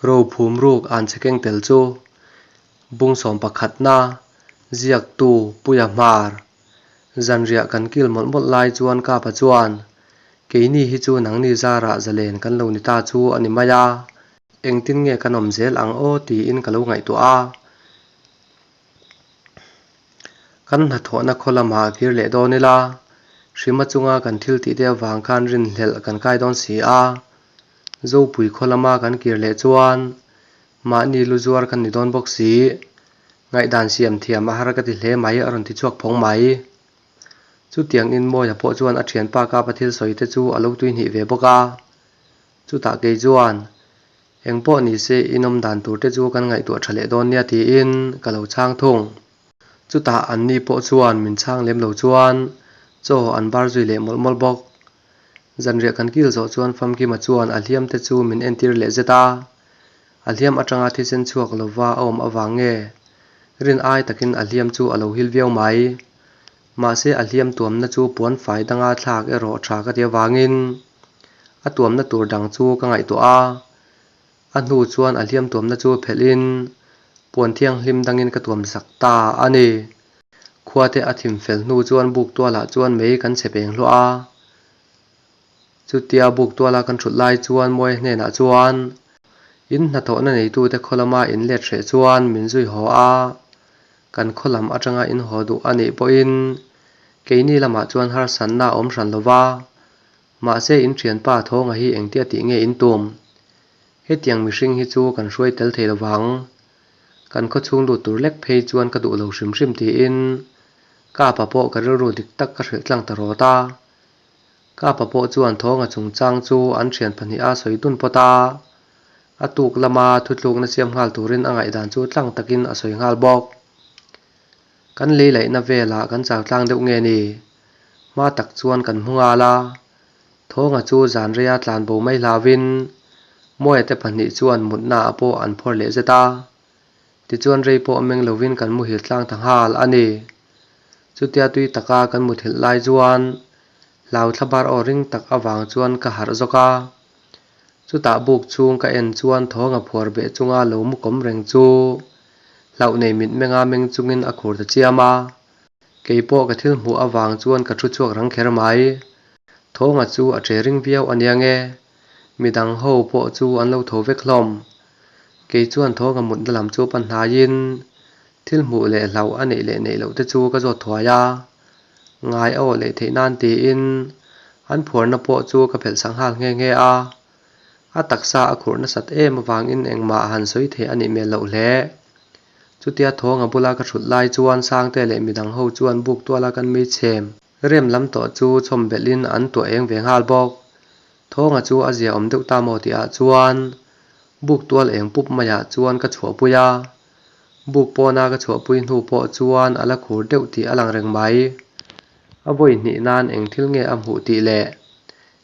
Rophum ruk an che keng tel chu bung sawm pakhatna ziaktu Puia Hmar zanriah kan kil mawlh mawlh lai chuan Kapa chuan keini hi chu nangni zarah zalen kan lo ni ta chu a ni mai a, engtin nge kan awm zel ang aw tiin ka lo ngaihtuah a. Kan hnathawhna khaw lamah kir leh dawn ila, hrima chunga kan thil tih te avang khan rinhlelh kan kai dawn si a. Zopui khaw lama kan kir leh chuan mahni lu zuar kan ni dawn bawk si. Ngaihdan siam thiam a har ka ti hle mai a rawn ti chhuak phawng mai. Chutiang in Mawia pawh chuan a thianpa kapa thil sawi te chu a lo tuihnih ve bawk a. Chutah kei chuan Eng pawh ni se in awm dan tur te chu kan ngaihtuah tha leh dawn nia tiin ka lo chhang thung. Chutah an ni pawh chuan min chhang lem lo chuan chaw an bar zui leh mawlh mawlh bawk. Zanriah kan kil zawh chuan Famkima chuan a hliam te chu min entir leh zet a. A hliam atanga thisen chhuak lova a awm avang nge rin ai takin a hliam chu a lo hil viau mai. Mahse a hliam tuamna chu puan fai danga thlak erawh tha ka ti avangin a tuamna tur dang chu ka ngaihtuah a, a hnu chuan a hliam tuamna chu phelhin puan thianghlim dangin ka tuam sak ta a ni. Khuate a thim fel hnu chuan buk tualah chuan mei kan chhe peng hluah a, chutia buk tuala kan thut lai chuan Mawia hnenah chuan in hnathawhna neitute khaw lama in let hreh chuan min zui haw a, kan khaw lam atanga in haw duh a nih pawhin keini lamah chuan harsatna a awm hran lo va, Mahse in thianpa thawnga hi engtia tih nge in tum? Hetiang mihring hi chu kan hruai tel thei lovang. Kan khawchhung lut tur lek phei chuan ka duh lo hrim hrim tiin Kapa pawh ka rilru dik tak ka hrilh tlang ta rawt a. Kapa pawh chuan thawnga chungchang chu an thian pahnih a sawi dun pawt a. A tuk lama thutlukna siam nghal turin a ngaihdan chu tlang takin a sawi nghal bawk. Kan lei laihna velah kan chau tlang deuh nge ni? Hma tak chuan kan hmu nghal a, Thawnga chu zan reia tlan bo mai hlauvin Mawia te pahnih chuan mutna ah pawh an phawr leh zet a. Tichuan rei pawh meng lovin kan muhil tlang ta nghal a ni. Chutia tui taka kan muthilh lai chuan hlau thlabar aw ring tak avang chuan ka harh zawk a. Chutah buk chhung ka en chuan Thawnga phuar beh chunga lo mu kawm reng chu hlauh nei mitmenga meng chungin a khur ta chiam a. Kei pawh ka thil hmuh avang chuan ka thu chhuak rang kher mai. Thawnga chu a che ring viau a nia nge. Midang ho pawh chu an lo tho vek hlawm. Kei chuan Thawnga mutna lam chu pan hnaiin thil hmuh leh hlauh a neih leh neih loh te chu ka zawt thuai a. Ngai a awh leh theih nan tiin an phuarna pawh chu ka phelh sak nghal nghe nghe a. A taksa a khurh nasat em avangin engmah han sawi theih a nih hmel loh hle. Chutia thawnga bula ka hrut lai chuan Sangte leh midang ho chuan buk tuala kan mei chhem rem lam tawh chu chhawm belhin an tuah eng ve nghal bawk. Thawnga chu a zia awm deuh ta maw tih ah chuan buk tual eng pup maiah chuan ka chhuahpui a. Buk pawna ka chhuahpui hnu pawh chuan a la khur deuh tih a lang reng mai. A vawi hnih nan eng thil nge a hmuh tih leh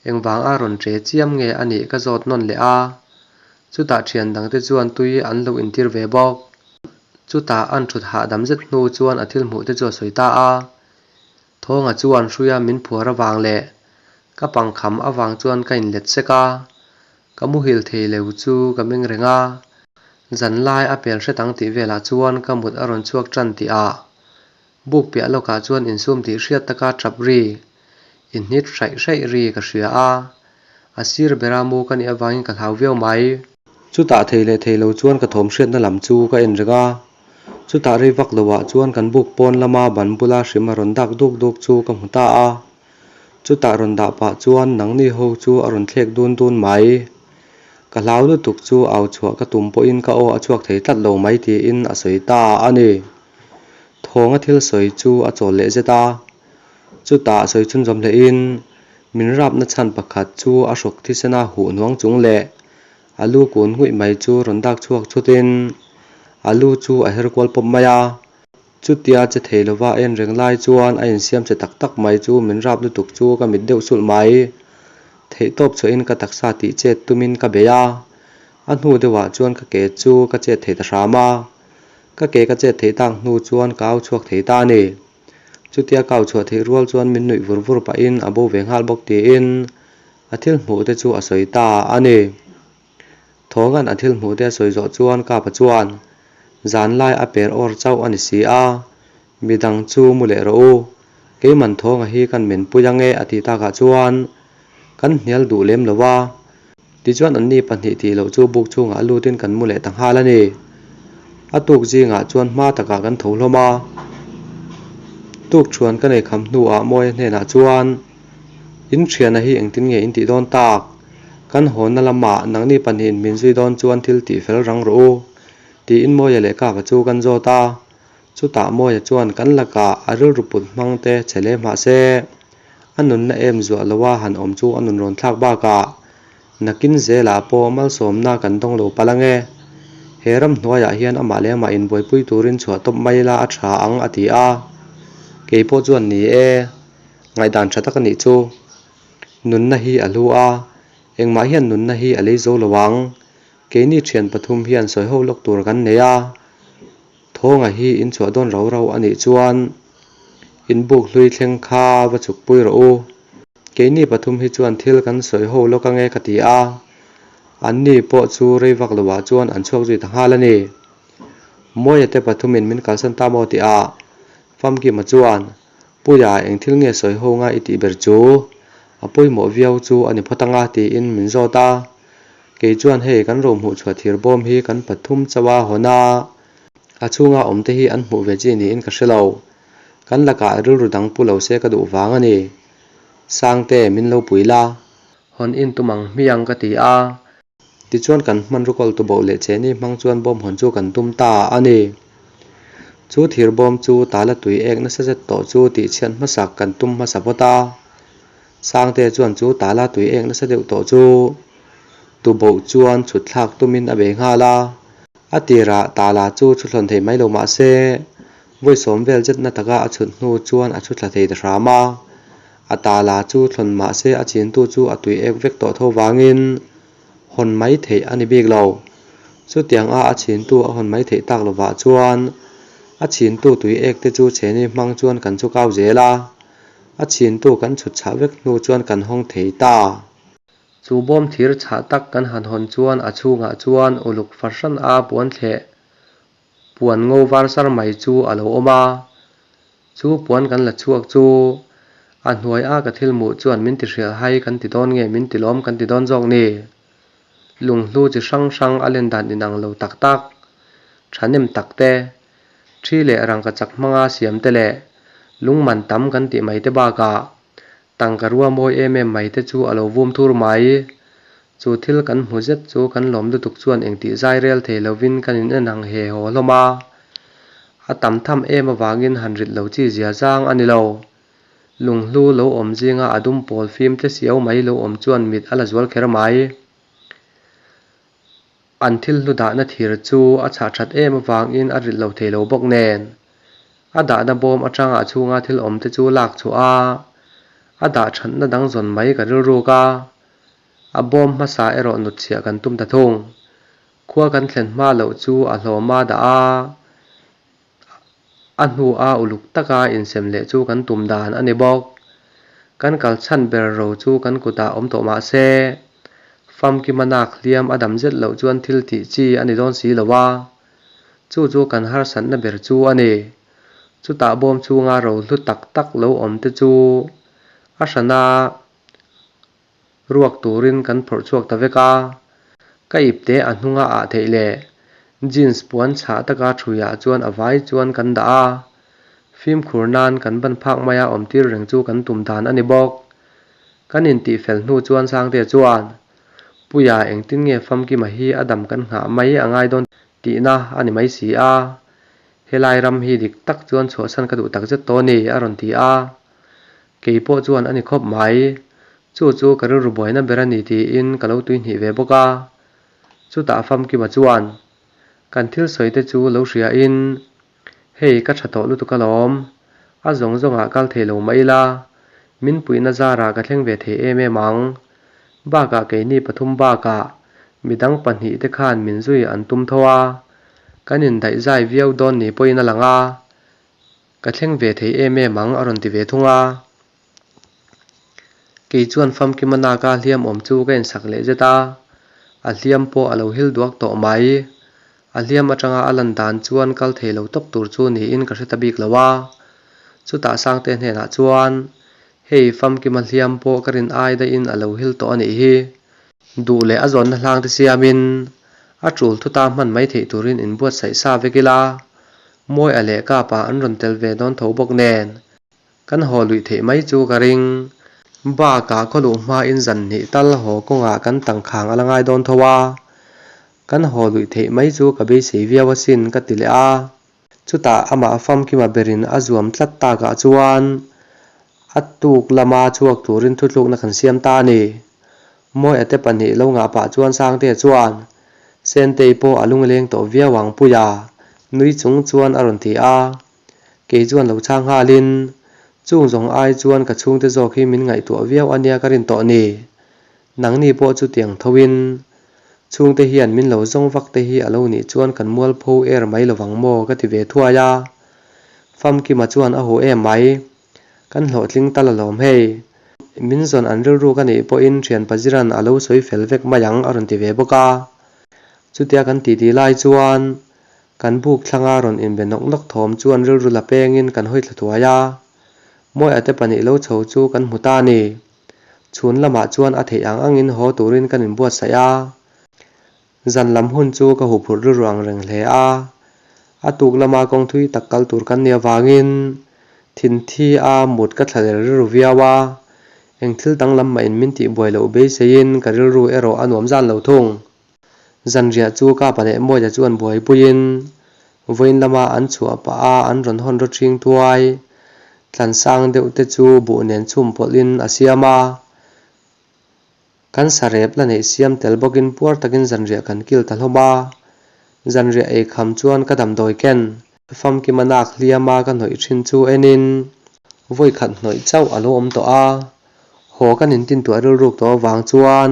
engvang a rawn che chiam nge a nih ka zawt nawn leh a. Chutah thian dangte chuan tui an lo intir ve bawk. Chutah an thut hahdam zet hnu chuan a thil hmuh te chu a sawi ta a. Thawnga chuan hruia min phuar avang leh ka pangkham avang chuan ka inlet sek a. Ka muhil thei lo chu ka meng reng a. Zanlai a pel hret ang tih velah chuan ka mut a rawn chhuak tan tih ah buk piah lawkah chuan insum tih hriat taka tap ri, inhnit hraih hraih ri ka hria a. A sir bera mu ka nih avangin ka hlau viau mai. Chutah thei leh thei lo chuan ka thawm hriatna lam chu ka en reng a. Chutah rei vak loah chuan kan buk pawn lama ban bula hrim a rawn dak duk duk chu ka hmu ta a. Chutah rawn dah pah chuan nangni ho chu a rawn thlek dun dun mai. Ka hlau lutuk chu au chhuah ka tum pawhin ka aw a chhuak thei tlat lo mai tiin a sawi ta a ni. Thawnga thil sawi chu a chawl leh zet a. Chutah sawi chhunzawm hlehin min rapna chhan pakhat chu a hrawk thisena huh hnuang chung leh a lu kun nghuih mai chu rawn dak chhuak chutin a lu chu a her kual pawp mai a. Chutia che thei lova a en reng lai chuan a insiam che tak tak mai chu min rap lutuk chu ka mit deuh sulh mai. Theihtawp chhuahin ka taksa tih chet tumin ka bei a, a hnu deuhah chuan ka ke chu ka chet thei ta hram a. Ka ke ka chet theih tak hnu chuan ka au chhuak thei ta a ni. Chutia ka au chhuah theih rual chuan min nuih vur vur pahin a bo ve nghal bawk tiin a thil hmuh te chu a sawi ta a ni. Thawnga'n a thil hmuhte a sawi zawh chuan Kapa chuan, Zanlai a per awr chauh a ni si a, midang chu mu leh rawh u. Keiman Thawnga hi kan menpui ange a tih takah chuan kan hnial duh lem lo a. Tichuan anni pahnih tih loh chu buk chhungah lutin kan mu leh ta nghal a ni. A tuk zingah chuan hma takah kan tho hlawm a. Tuk thuan ka nei kham hnuah Mawia hnenah chuan, In thiana hi engtin nge in tih dawn tak? Kan hawnna lamah nangni pahnihin min zui dawn chuan thil tih fel rang rawh u, tiin Mawia leh Kaka chu kan zawt a. Chutah Mawia chuan kan lakah a rilru put hmang te che leh hmah se. A nunna em zuah loa han awm chu a nun rawn thlak bakah nakin zelah pawh malsawmna kan dawng lo palh ange. He ram hnuaiah hian amah leh amah inbuaipui turin chhuah tawp mai ila a tha ang a ti a. Kei pawh chuan ni e, ngaihdan tha tak a nih chu. Nunna hi a hlu a, engmah hian nunna hi a lei zo lo ang. Keini thian pathum hian sawi ho lawk tur kan nei a. Thawnga hi in chhuah dawn rau rau a nih chuan in buk hlui thleng kha va chuk pui rawh u. Keini pathum hi chuan thil kan sawi ho lawk ange ka ti a, anni pawh chu rei vak loah chuan an chhuak zui ta nghal a ni. Mawia te pathumin min kalsan ta maw tih a, Famkima chuan, Puia eng thil nge sawi ho nga i tih ber chu? A pawimawh viau chu a ni phawt anga tiin min zawt a. Kei chuan hei kan ro hmuh chhuah thir bawm hi kan pathum chauh a hawn a, a chhunga awm te hi an hmuh ve chi niin ka hre lo. Kan lakah rilru dang pu lo se ka duh vang a ni. Sangte min lo pui la. Hawn in tum ang hmiang ka ti a. Tichuan kan hmanraw kawl tu boh leh chehni hmang chuan bawm hawn chu kan tum ta a ni. Chu thir bawm chu tala tui ek nasa zet tawh chu tihchhiat hmasak kan tum hmasa phawt a. Sangte chuan chu tala tui ek nasa deuh tawh chu tuboh chuan chhut thlak tumin a bei nghal a. A tirah tala chu chhu thlawn thei mai lo mah se, vawi sawm vel zetna taka a chhut hnu chuan a chhu thla thei ta hram a. A tala chu thlawn mah se a chintu chu a tui ek vek tawh tho vangin hawn mai theih a ni bik lo. Chutiang a a chintu a hawn mai theih tak lovah chuan a chintu tui ek te chu chheni hmang chuan kan chu kau zel a. A chhintu kan chhut chhah vek hnu chuan kan hawng thei ta. Chu bawm thir chhah tak kan han hawn chuan a chhungah chuan uluk fahran a puan thleh puan ngo var sar mai chu a lo awm a. Chu puan kan la chhuak chu a hnuai a ka thil hmuh chuan min ti hrial hai kan ti dawn nge min ti lawm kan ti dawn zawk ni. Lunghlu chi hrang hrang a len dan inang lo tak tak, thahnem tak te, Thi leh rangkachak hmanga siam te leh lungman tam kan tih mai te bakah tangka rua mawi em em mai te chu a lo vum thur mai. Chu thil kan hmu zet chu kan lawm lutuk chuan engtih zai rel thei lovin kan in en ang he haw hlawm a. A tam tham em avangin han rit lo chi zia zang a ni lo. Lunghlu lo awm zinga a dum pawl fim tle siau mai lo awm chuan mit a la zual kher mai. An thil hlu dahna thir chu a chhah that em avangin a rit lo thei lo bawk nen. A dahna bawm atanga a chhunga thil awm te chu lak chhuah a, a dah thatna dang zawn mai ka rilruk a. A bawm hmasa erawh nut chhiah kan tum ta thung. Khua kan thlen hma loh chu a hlawm a dah a, a hnua uluk taka insem leh chu kan tum dan a ni bawk. Kan kal chhan ber ro chu kan kutah awm tawh mah se, famkima nak hliam a dam zet loh chuan thil tih chi a ni dawn si lo a, chu chu kan harsatna ber chu a ni. Chutah bawm chhunga ro hlu tak tak lo awm te chu a hrana Ruak turin kan phawrh chhuak ta vek a, ka ipte a hnunga ah theih leh jeans puan chhah taka thuiah chuan a vai chuan kan dah a, fimkhur nan kan ban phak maia awm tir reng chu kan tum dan a ni bawk. Kan intih fel hnu chuan Sangtea chuan, Puia engtin nge famkima hi a dam kan nghah mai a ngai dawn tihna a ni mai si a, helai ram hi dik tak chuan chhuahsan ka duh takzet tawh a ni a rawn ti a. Kei pawh chuan a ni khawp mai. Chu chu ka rilru buaina ber a ni tiin ka lo tuihnih ve bawk a. Chutah Famkima chuan, Kan thil sawi te chu lo hriain, hei ka tha tawh lutuk alawm, a zawng zawngah kal thei lo mah ila, min puihna zarah ka thleng ve thei em em ang. Bakah keini pathum bakah midang pahnih te khan min zui an tum tho a, kan indaihzai viau dawn ni pawhin a lang a. Ka thleng ve thei em em ang a rawn ti ve thung a. Kei chuan famkima naka hliam awm chu ka insak leh zet a. A hliam pawh a lo hil duak tawh mai. A hliam atanga a lan dan chuan kal thei lo tawp tur chu niin ka hre ta bik lo a. Chutah Sangte hnenah chuan, Hei famkima hliam pawh ka rin ai daihin a lo hil tawh a nih hi. Duh leh a zawnna hlangte siamin a tul thuta hman mai theih turin inbuatsaih sa vek ila, Mawia leh Kapa an rawn tel ve dawn tho bawk nen kan haw luih theih mai chu ka ring. Bakah khaw luh hmain zan hnih tal haw kawngah kan tangkhang a la ngai dawn tho a, kan haw luih theih mai chu ka beisei viau asin ka ti leh a. Chutah amah famkima berin a zuam tlat takah chuan a tuk lama chhuak turin thuthlukna kan siam ta a ni. Mawia te pahnih lo ngah pah chuan Sangtea chuan, Sentei pawh a lungleng tawh viau ang Puia, nui chung chuan a rawn ti a. Kei chuan lo chhang nghalin, Chung zawng ai chuan ka chhungte zawk hi min ngaihtuah viau a nia ka rin tawh ni. Nangni pawh chutiang thoin Chhungte hian min lo zawng vak te hi a lo nih chuan kan mualpho er mai lovang maw ka ti ve thuai a. Famkima chuan a huh em mai. Kan hlawhtling tal alawm hei. Min zawn an rilru ka neih pawhin thian Paziran a lo sawi fel vek mai ang a rawn ti ve bawk a. Chutia kan titi lai chuan kan buk thlanga rawn inbe nawk nawk thawm chuan rilru la pengin kan hawi thla thuai a. Mawia te pahnih lo chho chu kan hmu ta a ni. Chhun lamah chuan a theih ang angin haw turin kan inbuatsaih a, zan lam hun chu ka huphurh rilru ang reng hle a. A tuk lama kawng thui tak kal tur kan nih avangin thinthi a mut ka thlalel rilru viau a, eng thil danglam mahin min tihbuai loh beiseiin ka rilru erawh a nuam zan lo thung. Zanriah chu Kapa leh Mawia chuan buaipuiin vawiin lama an chhuah pah a an rawn hawn rawt hring thuai. Tlansang deuh te chu buh nen chhum pawlhin a siam a. Kan sarep la neih siam tel bawkin puar takin zanriah kan kil ta hlawm a. Zanriah ei kham chuan ka damdawi ken famkima nak hliama ka hnawih thin chu enin vawikhat hnawih chauh a lo awm tawh a. Haw kan intintuah rilruk tawh avang chuan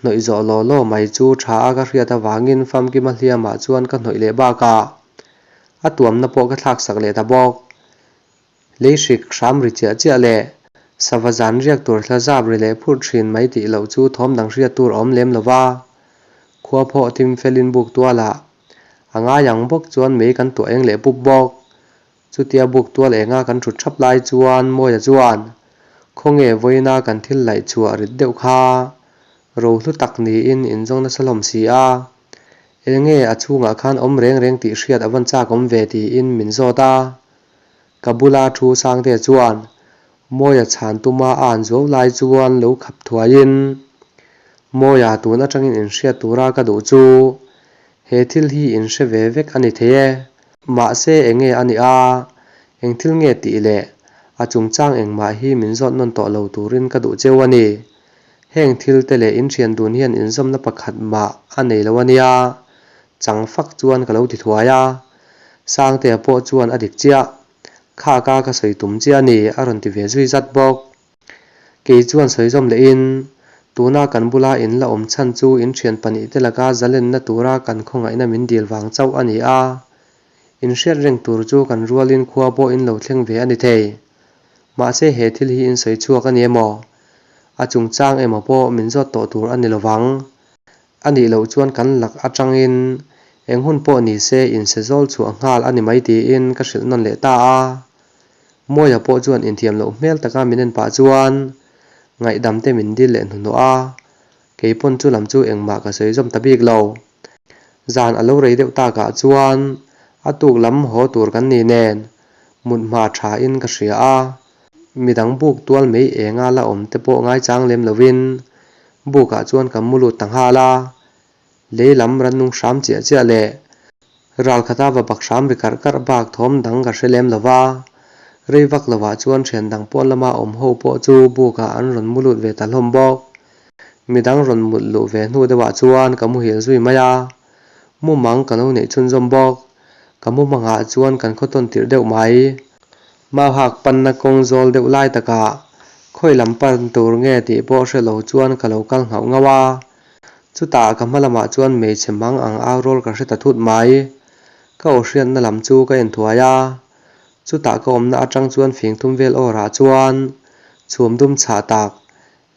hnawih zawh law law mai chu tha a ka hriat avangin famkima hliamah chuan ka hnawih leh bakah a tuamna pawh ka thlak sak leh ta bawk. Lei hrik hram ri chiah chiah leh sava zan riak tur thla zap ri leh phurh thin mai tih loh chu thawm dang hriat tur a awm lem lo va. Khua phawh thim felin buk tualah a ngai ang bawk chuan mei kan tuah eng leh pup bawk. Chutia buk tual enga kan thut thap lai chuan Mawia chuan, Khawnge vawiina kan thil laih chhuah rit deuh kha rohlu tak niin inzawng nasa hlawm si a, enge a chhungah khan awm reng reng tih hriat a vawn chak awm ve tiin min zawt a. Ka bula thu Sangtea chuan Mawia chhan tuma a an zuau lai chuan lo khap thuaiin, Mawia tun atangin inhriat tura ka duh chu he thil hi inhre ve vek a ni thei e. Mahse enge a nih a, eng thil nge tih leh a chungchang engmah hi min zawt nawn tawh lo turin ka duh cheu a ni. Heng thil te leh inthian dun hian inzawmna pakhat mah a nei lo a nia, chang fak chuan ka lo ti thuai a. Sangtea pawh chuan a dik chiah. Kha ka ka sawi tum chiah a ni a rawn ti ve zui zat bawk. Kei chuan sawi zawm lehin, tuna kan bula in la awm chhan chu in thian pahnih te laka zalenna tura kan khawngaihna min dil vang chauh a ni a. In hriat reng tur chu kan rualin khua pawh in lo thleng ve a ni thei. Mahse he thil hi in sawi chhuak a ni emaw? A chungchang emaw pawh min zawt tawh tur a ni lovang. A nih loh chuan kan lak atangin eng hun pawh ni se inse zawl chhuah nghal a ni mai tiin ka hrilh nawn leh ta a. Mawia pawh chuan inthiam loh hmel taka min en pah chuan ngaihdam te min dil leh hnuhnawh a, kei pawn chu lam chu engmah ka sawi zawm ta bik lo. Zan a lo rei deuh takah chuan a tuk lam haw tur kan ni nen mut hma tha in ka hria a, midang buk tual mei enga la awm te pawh ngaichang lem lovin bukah chuan ka mu lut ta nghal a, lei lam rannung hram chiah chiah leh ral khata va bak hram ri karh karh bak thawm dang ka hre lem lo va, rei vak lovah chuan thian dang pawn lama awm ho pawh chu bukah an rawn mu lut ve ta hlawm bawk. Midang rawn mut luh ve hnu deuhah chuan ka muhil zui mai a, mumang ka lo neih chhunzawm bawk. Ka mumangah chuan kan khaw tawn tirh deuh mai. Mauhak panna kawng zawl deuh lai takah khawi lam pan tur nge tih pawh hre lo chuan ka lo kal nghauh nghauh a. Chutah ka hma lamah chuan hmeichhe mang ang au rawl ka hre ta thut mai. Ka aw hriatna lam chu ka en thuai a. Chutah ka awmna atang chuan fing thum vel awrah chuan chhum dum chhah tak.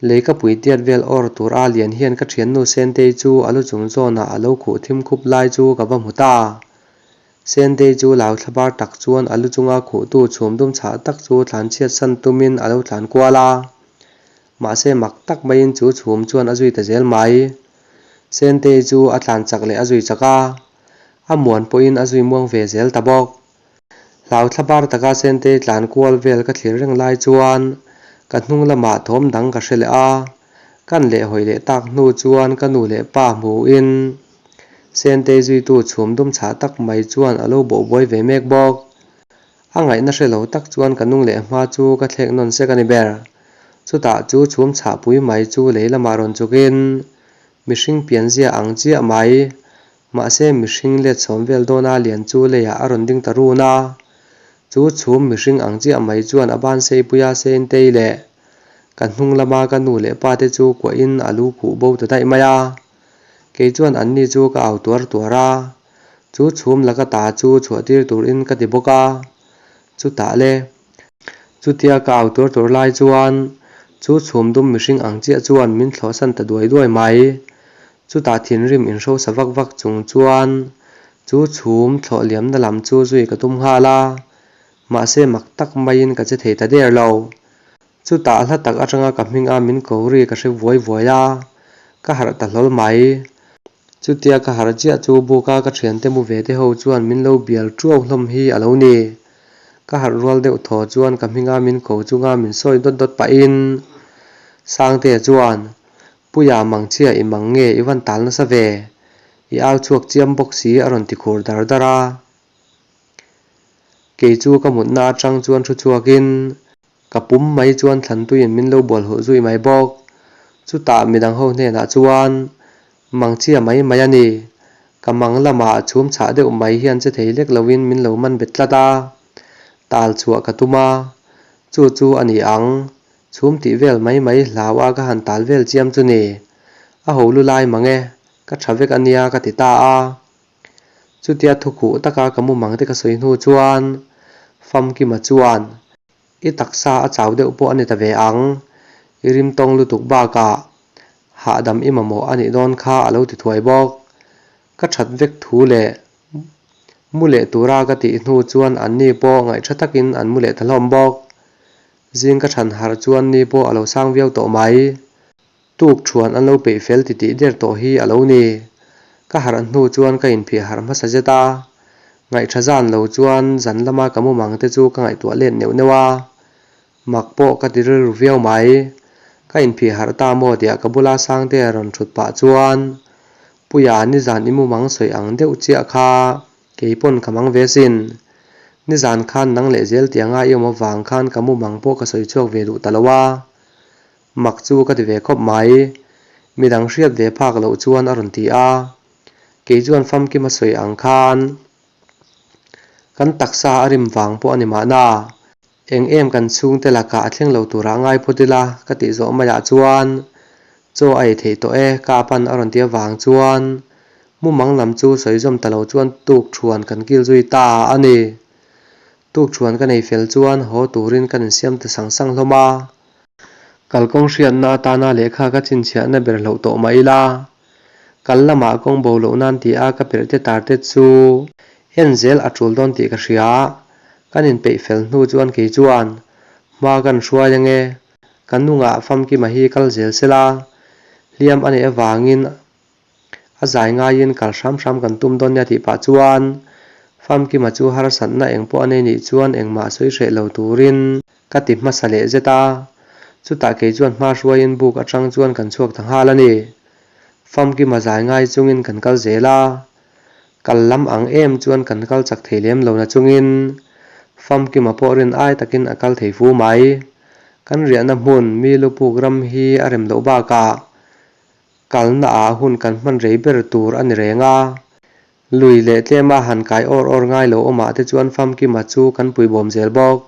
Leikapui tiat vel awr tur a lian hian ka thiannu Sentei chu a lu chung zawnah a lo khuh thim khup lai chu ka va hmu ta. Sentei chu lau thlabar tak chuan a lu chunga khuhtu chhum dum chhah tak chu tlanchhiat san tumin a lo tlan kual a. Mahse mak tak maiin chu chhum chuan a zui ta zel mai. Sentei chu a tlan chak leh a zui chak a, a muan pawhin a zui muang ve zel ta bawk. Hlau thlabar taka Sentei tlan kual vel ka thlir reng lai chuan ka hnung lamah thawm dang ka hre leh a, kan leh hawi leh tak hnu chuan ka nu leh pa hmuhin Sentei zuitu chhum dum chhah tak mai chuan a lo bawhbuai ve mek bawk. A ngaihna hre lo tak chuan ka nung leh hma chu ka thlek nawn sek a ni ber. Chutah chu chhum chhahpui mai chu lei lamah rawn chukin mihring pianzia ang chiah mai, mahse mihring let sawm vel dawna lian chu leiah a rawn ding ta run a. Chu chhum mihring ang chiah mai chuan a ban seipuia Sentei leh ka hnung lama ka nu leh pa te chu kuahin a lu khuh bo ta daih mai a. Kei chuan anni chu ka au tuar tuar a. Chu chhum laka ta chu chhuah tir turin ka ti bawk a, chutah le. Chutia ka au tur tur lai chuan chu chhum dum mihring ang chiah chuan min thlawhsan ta duai duai mai. Chutah thinrim inhrosa vak vak chung chuan chu chhum thlawh liamna lam chu zui ka tum nghal a, mahse mak tak maiin ka che thei ta der lo. Chutah hla tak atanga ka hminga min ko ri ka hre vuai vuai a, ka harh ta hlawl mai. Chutia ka harh chiah chu buka ka thiante mu ve te ho chuan min lo bial tuau hlawm hi a lo ni. Ka harh rual deuh thaw chuan ka hminga min ko chunga min sawi dawt dawt pahin Sangtea chuan, Puia mangchhia i mang nge i van tal nasa ve? I au chhuak chiam bawk si a rawn ti khur dar dar a. Kei chu ka mutna atang chuan thu chhuakin Ka pum mai chuan thlantuiin min lo bual huh zui mai bawk. Chutah midang ho hnenah chuan, Mangchhia mai mai a ni. Ka mang lamah chhum chhah deuh mai hian che thei lek loin min lo man bet tlat a. Tal chhuah ka tum a. Chu chu a ni ang. Chhum tih vel mai mai hlau a ka han tal vel chiam chu ni. A ho lu lai mang e. Ka tha vek a nia ka ti ta a. Chutia thukhuh taka ka mumang te ka sawi hnu chuan Famkima chuan, I taksa a chau deuh pawh a ni ta ve ang, i rimtawng lutuk bakah hahdam i mamawh a nih dawn kha a lo ti thuai bawk. Ka that vek thu leh mu leh tura ka tih hnu chuan anni pawh ngaihṭha takin an mu leh ta hlawm bawk. Zing ka ṭhan harh chuan ni pawh a lo sang viau tawh mai. Tuk thuan an lo peih fel titih der tawh hi a lo ni. Ka harh hnu chuan ka inphih harh hmasa zet a. Ngaihṭha zan lo chuan zan lama ka mumang te chu ka ngaihtuah let neuh neuh a. Mak pawh ka ti rilru viau mai. Ka inphih harh ta maw tiah ka bula Sangte rawn ṭhut pah chuan, Puia nizan i mumang sawi ang deuh chiah kha kei pawn ka mang ve sin. Nizan khan nang leh zel tianga i awm avang khan ka mumang pawh ka sawi chhuak ve duh ta lo a. Mak chu ka ti ve khawp mai. Midang hriat ve phak loh chuan a rawn ti a. Kei chuan famkim a sawi ang khan kan taksa a rim vang pawh a ni mahna. Eng em kan chhungte lakah a thleng lo turah ngai phawt ila ka tih zawh maiah chuan chaw a ei theih tawh e ka pan a rawn ti avang chuan mumang lam chu sawi zawm ta lo chuan tuk thuan kan kil zui ta a ni. Tuk thuan ka nei fel chuan haw turin kan insiam ta sang sang hlawm a. Kalkawng hriatna atana lehkha ka chhinchhiahna ber hloh tawh mah ila, kal lamah kawng bo loh nan ti a ka perh te tar te chu en zel a tul dawn tih ka hria. Kan inpeih fel hnu chuan kei chuan hma kan hruai ange, ka nungah famkima hi kal zel sela, hliam a neih avangin A zai ngaiin kal hram hram kan tum dawn nia tih pah chuan Famkima chu harsatna eng pawh a nei nih chuan engmah sawi hreh lo turin ka ti hmasa leh zet a. Chutah kei chuan hma hruaiin buk atang chuan kan chhuak ta nghal a ni. Famkima zai ngai chungin kan kal zel a. Kal lam ang em chuan kan kal chak thei lem lo na chungin Famkima pawh rin ai takin a kal thei fu mai. Kan riahna hmun mi lupuk ram hi a rem loh bakah Kalna ah hun kan hman rei ber tur a ni reng a. Lui leh tlema han kai awr awr ngai lo awmah te chuan famkima chu kan puibawm zel bawk.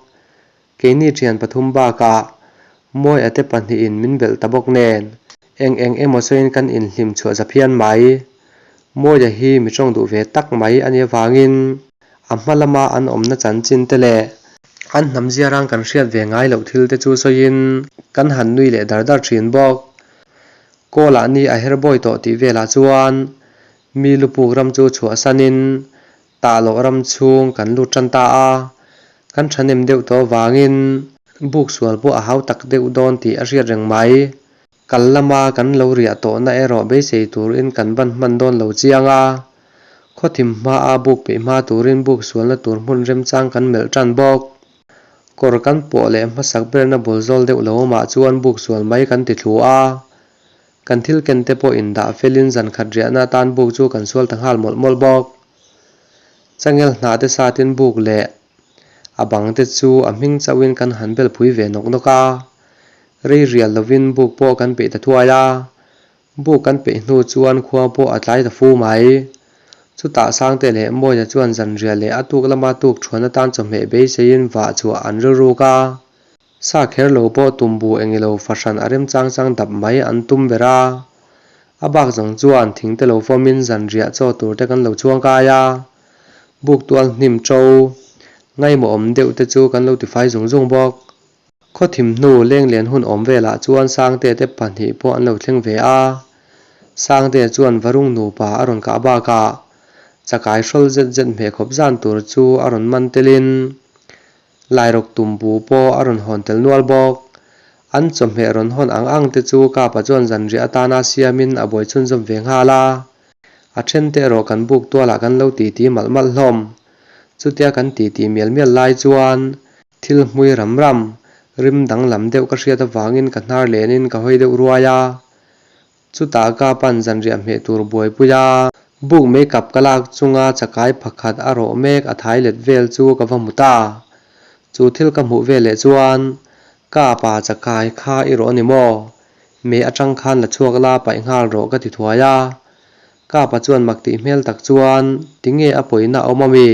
Keini thian pathum bakah Mawia te pahnihin min belh ta bawk nen eng eng emaw sawiin kan inhlim chhuah za phian mai. Mawia hi mi tawng duh ve tak mai a nih avangin a hma lama an awmna chanchin te leh. An hnam ziarang kan hriat ve ngai loh thil te chu sawiin kan han nui leh dar dar thin bawk. Kawlah ni a her bawi tawh tih velah chuan mi lupuk ram chu chhuahsanin Tahloh ram chhung kan lut tan ta a, kan thahnem deuh tawh avangin buk sual pawh a hau tak deuh dawn tih a hriat reng mai. Kal lama kan lo riah tawhna erawh beisei turin kan ban hman dawn lo chiang a, khawthim hmaa buk peih hma turin buk sualna tur hmun remchang kan melh tan bawk. Kawr kan pawh leh hmasak berna bul zawl deuh lo awmah chuan buk sual mai kan ti thlu a, Kan thil ken te pawh indah felin zan khat riahna atan buk chu kan sual ta nghal mawlh mawlh bawk. Changel hnah te satin buk leh a bang te chu a hming chauhin kan han bel phui ve nawk nawk a. Rei rial lovin buk pawh kan peih ta thuai a. Buk kan peih hnu chuan khua pawh a tlai ta fu mai. Chutah Sangte leh Mawia chuan zan riah leh a tuk lama tuk thuan atan chawhmeh beiseiin vah chhuah an rilruk a. Sa kher lo pawh tumbu engilo fahran a remchang chang dap mai an tum ber a. A bak zawng chuan thingte lo fawmin zanriah chaw tur te kan lo chhuang kai a. Buk tual hnim to ngaimawhawm deuh te chu kan lo tifai zung zung bawk. Khawthim hnu lenglen hun awm velah chuan Sangte te pahnih pawh an lo thleng ve a. Sangte chuan Varung nupa a rawn kah bakah chakai hrawl zet zet hmeh khawp zan tur chu a rawn man telin Lairawk tumbu pawh a rawn hawn tel nual bawk. An chawhmeh rawn hawn ang ang te chu Kapa chuan zanriah atana siamin a buai chhunzawm ve nghal a. A then te erawh kan buk tualah kan lo titi malh malh hlawm. Chutia kan titi mial mial lai chuan thil hmui ram ram, rim danglam deuh ka hriat avangin ka hnar lenin ka hawi deuh ruai a. Chutah ka pan zanriah hmeh tur buaipui a, buk makeup ka lak chunga chakai pakhat a rawh mek a thai let vel chu ka va hmu ta. Chu thil ka hmuh veleh chuan, Ka pa chakai kha i rawh a ni maw? Me atang khan la chhuak la paih nghal rawh ka ti thuai a. Ka pa chuan mak tih hmel tak chuan, Tinge a pawina a awm ami?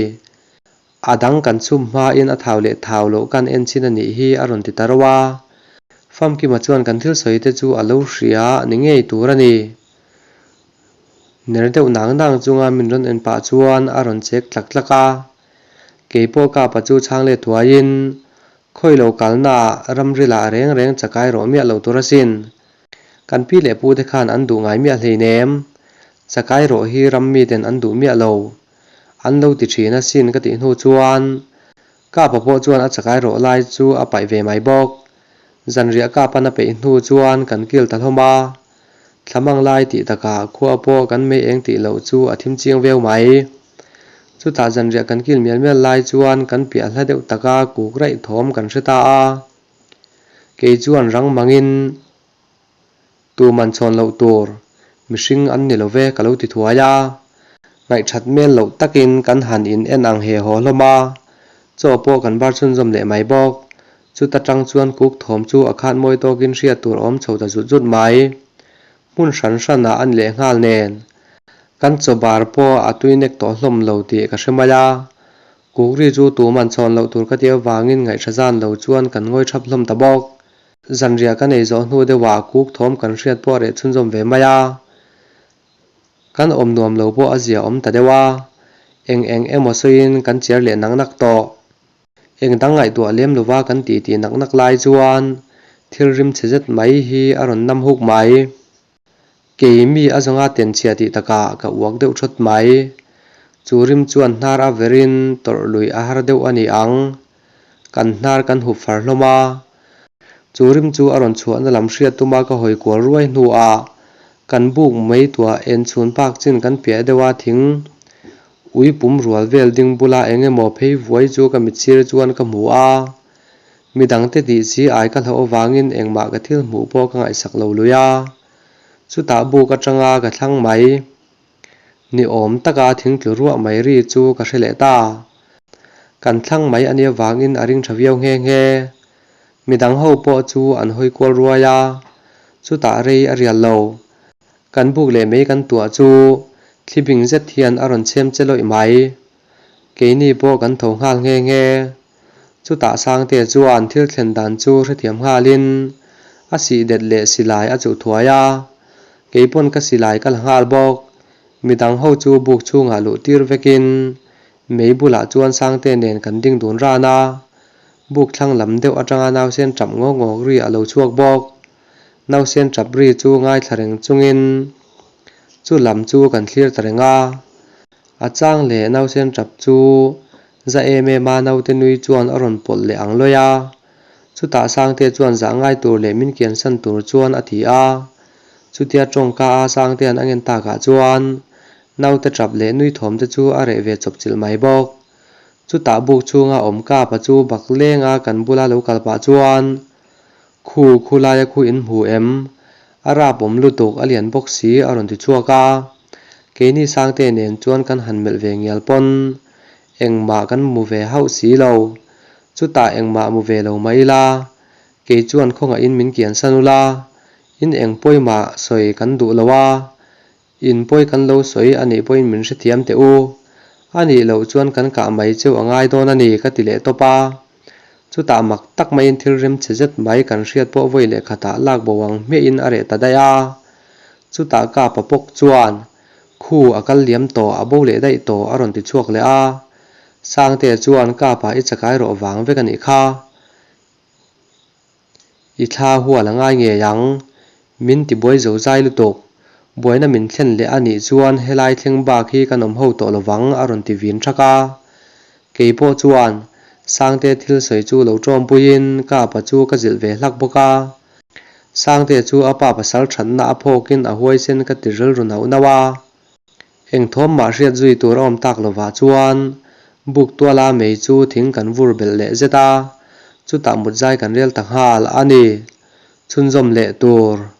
A dang kan chhum hmain a thau leh thau loh kan en chin a nih hi a rawn ti ta reuh a. Famkima chuan kan thil sawi te chu a lo hria ni ngei tur a ni. Ner deuh nang nang chunga min rawn en pah chuan a rawn chek tlak tlak a. Keipawh kapa chu chhang let thuaiin khawi lo kalnaah ramrilah reng reng chakai rawh miah lo tur asin. Kan pi leh pu te khan an duh ngai miah hleinem. Chakai rawh hi ram miten an duh miah lo. An lo ti thin a sin ka tih hnu chuan Kapa pawh chuan a chakai rawh lai chu a paih ve mai bawk. Zanriah Kapan a peih hnu chuan kan kil ta hlawm a, thlamang lai tih takah khua pawh kan mei eng tih loh chu a thim chiang viau mai. Chutah zanriah kan kil mial mial lai chuan kan piah hla deuh taka kuk raih thawm kan hre ta a, kei chuan rang mangin Tuman chhawn loh tur mihring an ni lo ve ka lo ti thuai a. Ngaihthat mel loh takin kan han in en ang he haw hlawm a, chaw pawh kan bar chhunzawm leh mai bawk. Chuta tang chuan kuk thawm chu a khat mawi tawkin hriat tur a awm chho ta zut zut mai. Hmun hran hranah a ni leh nghal nen. Kan chaw bar pawh a tui nek tawh hlawm lo tih ka hre mai a. Kukri chu tuman chhawn loh tur ka ti avangin ngaihhra zan lo chuan kan ngawi thap hlawm ta bawk. Zanriah ka nei zawh hnu deuhah kuk thawm kan hriat pawh a reh chhunzawm ve mai a, kan awm nuam lo pawh a zia awm ta deuh a, eng eng emaw sawiin kan chiar leh nak nak tawh. Eng dang ngaihtuah lem lova kan titi nak nak lai chuan thil rim chhe zet mai hi a rawn nam huk mai. Kei mi a zawnga ten chhia tih takah ka uak deuh thawt mai. Chu rim chuan hnar a verin tawrh lui a har deuh a ni ang. Kan hnar kan hup far hlawm a. Chu rim chu a rawn chhuahna lam hriat tuma ka hawi kual ruai hnuah kan buk mai tuah en chhun pak chin kan piah deuh a thing ui pum rual vel ding bula eng emaw phei vuai chu ka mitsir chuan ka hmu a. Midangte tih chi ai ka hlauh avangin engmah ka thil hmuh pawh ka ngaihsak lo lui a. Chutah buk atanga ka thlang mai. Ni awm taka thingtlu ruah mai ri chu ka hre leh ta. Kan thlang mai a nih avangin a ring tha viau nghe nghe. Midang ho pawh chu an hawi kual ruai a, chutah rei a rial lo. Kan buk leh mei kan tuah chu thlibing zet hian a rawn chhem che lawih mai. Keini pawh kan tho nghal nghe nghe. Chutah Sangte chuan thil thlen dan chu hrethiam nghalin a sih det leh silai a chuh thuai a, keipawn ka silai ka la nghal bawk. Midang ho chu buk chhungah luh tir vekin mei bulah chuan Sangte nen kan ding dun ran a. Buk thlang lam deuh atanga nausen tap ngawk ngawk ri a lo chhuak bawk. Nausen tap ri chu ngaithla reng chungin chu lam chu kan thlir ta reng a. A chang leh nausen tap chu za em em a naute nui chuan a rawn pawlh leh ang lawi a. Chutah Sangte chuan zah ngai tur leh min kiansan tur chuan a ti a. Chutia tawngka a Sangtea'n a ngen takah chuan naute tap leh nui thawm te chu a reh ve chawp chilh mai bawk. Chutah buk chhunga awm kapa chu bak lenga kan bula lo kal pah chuan, Khu, khu laia khu in hmu em? A rap awm lutuk, a lian bawk si a rawn ti chhuak a. Keini Sangte nen chuan kan han melh ve ngial pawn engmah kan mu ve hauh si lo. Chutah engmah mu ve lo mah ila, kei chuan khawngaihin min kiansan ula, in eng pawimah sawi kan duh lo a, In pawi kan lo sawi a nih pawhin min hrethiam teh u. A nih loh chuan kan kah mai cheu a ngai dawn a ni ka ti leh tawp a. Chutah mak tak maiin thil rem che zet mai kan hriat pawh vawi leh khatah lak bo ang hmiahin a reh ta daih a. Chutah ka pa pawk chuan, Khu a kal liam tawh, a bo leh daih tawh a rawn ti chhuak leh a. Sangtea chuan, Ka pa i chakai rawh vang vek a nih kha. I thla hual a ngai ngei ang. Min ti buai zo zai lutuk. Buaina min thlen leh a nih chuan helai thleng bak hi kan awm ho tawh lovang a rawn ti vin thak a. Kei pawh chuan Sangte thil sawi chu lo tawmpuiin ka apa chu ka zilh ve hlak bawk a. Sangte chu a pa pasal thatna a phawkin a huaisen ka ti rilru nauh nauh a. Eng thawm mah hriat zui tur a awm tak lovah chuan buk tuala mei chu thing kan vur belh leh zet a, chutah mut zai kan rel ta nghal a ni. Chhunzawm leh tur.